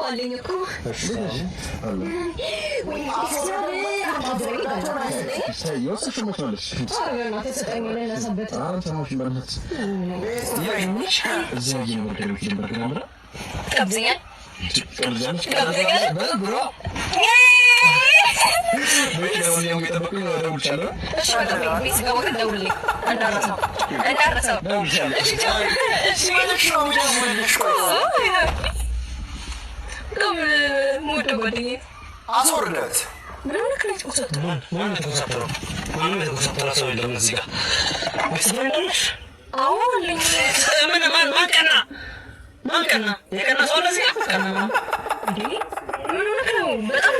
አለኝ እኮ። ጋብዘኛል። አስወርደት። ማን የተኮሳተረው? ማንም የተኮሳተረ ሰው የለም እዚህ ጋር። ምን ማን ቀና? ማን ቀና? የቀና ሰው አለ እዚህ ጋር? ቀና ምን ሆነህ ነው? በጣም